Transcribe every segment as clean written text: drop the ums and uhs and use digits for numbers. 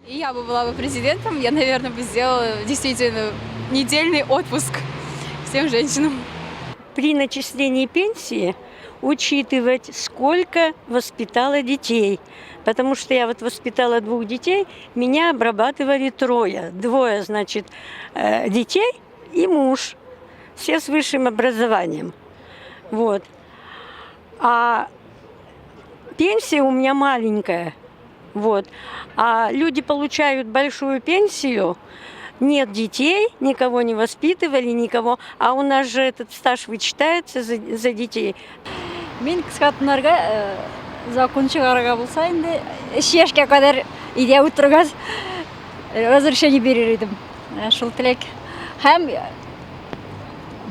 Я бы была бы президентом, я, наверное, бы сделала действительно недельный отпуск всем женщинам. При начислении пенсии учитывать, сколько воспитала детей. Потому что я вот воспитала двух детей, меня обрабатывали трое. Двое, значит, детей и муж. Все с высшим образованием. Вот. А пенсия у меня маленькая. Вот. А люди получают большую пенсию, нет детей, никого не воспитывали, никого. А у нас же этот стаж вычитается за детей. Мин кыска хатыннарга закон чыгарырга булса инде, өч яшькә кадәр өйдә утырырга разрешение бирер идем. Шул теләк. Һәм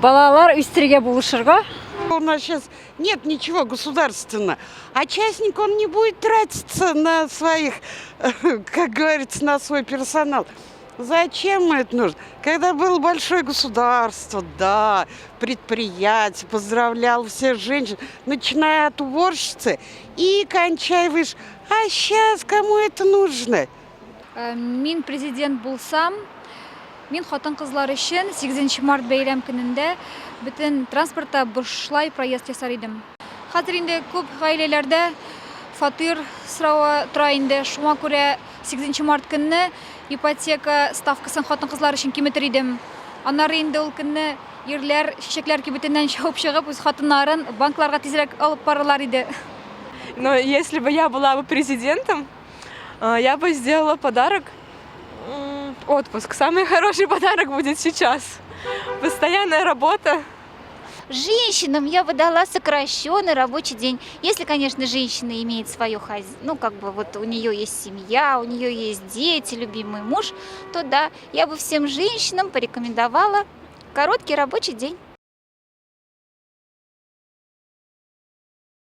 балалар үстерергә булышырга. У нас сейчас нет ничего государственного. А частник, он не будет тратиться на своих, как говорится, на свой персонал. Зачем это нужно? Когда было большое государство, да, предприятие, поздравлял всех женщин, начиная от уборщицы и кончая выше. А сейчас кому это нужно? Мин президент булсам, мин хатын-кызлар өчен 8 март бәйрәм көнендә бөтен транспортта бушлай проезд ясар идем. Хәзер инде күп гаиләләрдә фатир соравы тора инде, шуңа күрә 8 март көнне ипотека ставкасын хатын-кызлар өчен киметер идем. Аннары инде ул көнне ирләр чәчәкләр кибетеннән чабып чыгып, үз хатыннарын банкларга тизрәк алып барырлар иде. Но если бы я была бы президентом, я бы сделала подарок отпуск. Самый хороший подарок будет сейчас. Постоянная работа. Женщинам я бы дала сокращенный рабочий день. Если, конечно, женщина имеет свое хозяйство, ну, как бы вот у нее есть семья, у нее есть дети, любимый муж, то да, я бы всем женщинам порекомендовала короткий рабочий день.